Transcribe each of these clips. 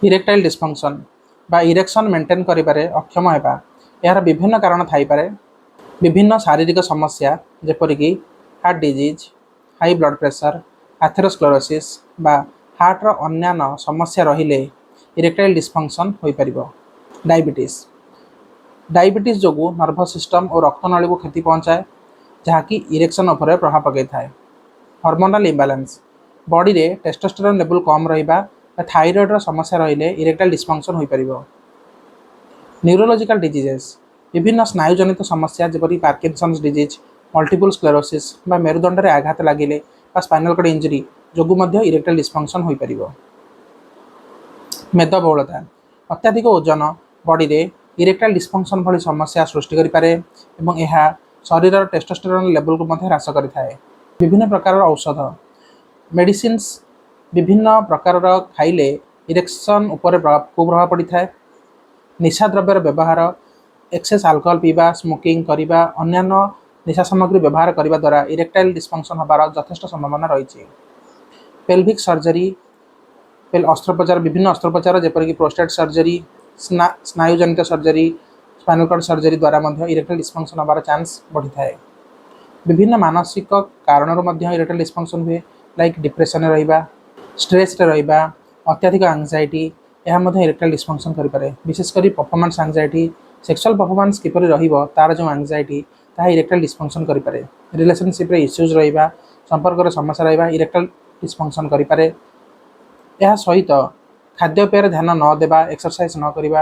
Erectile dysfunction ବା erection maintain କରିବାରେ ଅକ୍ଷମ ହେବା। ଏହାର ବିଭିନ୍ନ କାରଣ ଥାଇପାରେ। ବିଭିନ୍ନ ଶାରୀରିକ ସମସ୍ୟା, ଯେପରିକି heart disease, high blood pressure, atherosclerosis ବା ହାର୍ଟର ଅନ୍ୟାନ୍ୟ ସମସ୍ୟା ରହିଲେ ଇରେକ୍ଟାଇଲ୍ ଡିସଫଙ୍କସନ୍ ହୋଇପାରିବ। ଡାଇବେଟିସ୍। ଡାଇବେଟିସ୍ ଯୋଗୁଁ ନର୍ଭସ୍ ସିଷ୍ଟମ୍ ଓ ରକ୍ତନଳୀକୁ କ୍ଷତି ପହଞ୍ଚାଏ, ଯାହାକି ଇରେକ୍ସନ୍ ଉପରେ ପ୍ରଭାବ ପକାଇଥାଏ। ହର୍ମୋନାଲ୍ ଇମ୍ବାଲାନ୍ସ, ବଡ଼ିରେ ଟେଷ୍ଟୋଷ୍ଟେରନ୍ ଲେବୁଲ୍ କମ୍ ରହିବା ବା ଥାଇରଏଡ଼ର ସମସ୍ୟା ରହିଲେ ଇରେକ୍ଟାଇଲ୍ ଡିସଫଙ୍କସନ୍ ହୋଇପାରିବ। ନ୍ୟୁରୋଲୋଜିକାଲ ଡିଜିଜେସ୍, ବିଭିନ୍ନ ସ୍ନାୟୁଜନିତ ସମସ୍ୟା, ଯେପରି ପାର୍କିନସନ୍ସ ଡିଜିଜ୍, ମଲ୍ଟିପୁଲ୍ ସ୍କ୍ଲେରୋସିସ୍ ବା ମେରୁଦଣ୍ଡରେ ଆଘାତ ଲାଗିଲେ ବା ସ୍ପାଇନାଲ୍ କର୍ଡ଼ ଇଞ୍ଜୁରି ଯୋଗୁଁ ମଧ୍ୟ ଇରେକ୍ଟାଇଲ୍ ଡିସଫଙ୍କସନ୍ ହୋଇପାରିବ। ମେଦବହୁଳତା, ଅତ୍ୟଧିକ ଓଜନ ବଡ଼ିରେ ଇରେକ୍ଟାଇଲ୍ ଡିସଫଙ୍କସନ୍ ଭଳି ସମସ୍ୟା ସୃଷ୍ଟି କରିପାରେ ଏବଂ ଏହା ଶରୀରର ଟେଷ୍ଟୋଷ୍ଟେରନ୍ ଲେବୁଲକୁ ମଧ୍ୟ ହ୍ରାସ କରିଥାଏ। ବିଭିନ୍ନ ପ୍ରକାରର ଔଷଧ, ମେଡ଼ିସିନ୍ସ ବିଭିନ୍ନ ପ୍ରକାରର ଖାଇଲେ ଇରେକ୍ସନ୍ ଉପରେ କୁପ୍ରଭାବ ପଡ଼ିଥାଏ। ନିଶା ଦ୍ରବ୍ୟର ବ୍ୟବହାର, ଏକ୍ସେସ୍ ଆଲକୋହଲ ପିଇବା, ସ୍ମୋକିଂ କରିବା, ଅନ୍ୟାନ୍ୟ ନିଶା ସାମଗ୍ରୀ ବ୍ୟବହାର କରିବା ଦ୍ୱାରା ଇରେକ୍ଟାଇଲ୍ ଡିସଫଙ୍କସନ୍ ହେବାର ଯଥେଷ୍ଟ ସମ୍ଭାବନା ରହିଛି। ପେଲଭିକ୍ ସର୍ଜରୀ, ଅସ୍ତ୍ରୋପଚାର, ବିଭିନ୍ନ ଅସ୍ତ୍ରୋପଚାର, ଯେପରିକି ପ୍ରୋଷ୍ଟେଟ୍ ସର୍ଜରୀ, ସ୍ନାୟୁଜନିତ ସର୍ଜରୀ, ସ୍ପାଇନାଲ୍ କର୍ଡ଼ ସର୍ଜରୀ ଦ୍ୱାରା ମଧ୍ୟ ଇରେକ୍ଟାଇଲ୍ ଡିସଫଙ୍କସନ୍ ହେବାର ଚାନ୍ସ ବଢ଼ିଥାଏ। ବିଭିନ୍ନ ମାନସିକ କାରଣରୁ ମଧ୍ୟ ଇରେକ୍ଟାଇଲ୍ ଡିସଫଙ୍କସନ୍ ହୁଏ, ଲାଇକ୍ ଡିପ୍ରେସନରେ ରହିବା, ଷ୍ଟ୍ରେସ୍ରେ ରହିବା, ଅତ୍ୟଧିକ ଆଙ୍ଗଜାଇଟି, ଏହା ମଧ୍ୟ ଇରେକ୍ଟାଇଲ୍ ଡିସଫଙ୍କସନ୍ କରିପାରେ। ବିଶେଷ କରି ପରଫର୍ମାନ୍ସ ଆଙ୍ଗଜାଇଟି, ସେକ୍ସୁଆଲ୍ ପରଫର୍ମାନ୍ସ କିପରି ରହିବ ତାର ଯେଉଁ ଆଙ୍ଗଜାଇଟି, ତାହା ଇରେକ୍ଟାଇଲ୍ ଡିସଫଙ୍କସନ୍ କରିପାରେ। ରିଲେସନସିପ୍ରେ ଇସ୍ୟୁଜ୍ ରହିବା, ସମ୍ପର୍କରେ ସମସ୍ୟା ରହିବା ଇରେକ୍ଟାଇଲ୍ ଡିସଫଙ୍କସନ୍ କରିପାରେ। ଏହା ସହିତ ଖାଦ୍ୟପେୟରେ ଧ୍ୟାନ ନ ଦେବା, ଏକ୍ସରସାଇଜ ନ କରିବା,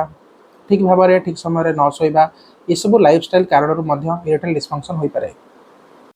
ଠିକ୍ ଭାବରେ ଠିକ୍ ସମୟରେ ନ ଶୋଇବା, ଏସବୁ ଲାଇଫଷ୍ଟାଇଲ୍ କାରଣରୁ ମଧ୍ୟ ଇରେକ୍ଟାଇଲ୍ ଡିସଫଙ୍କସନ୍ ହୋଇପାରେ।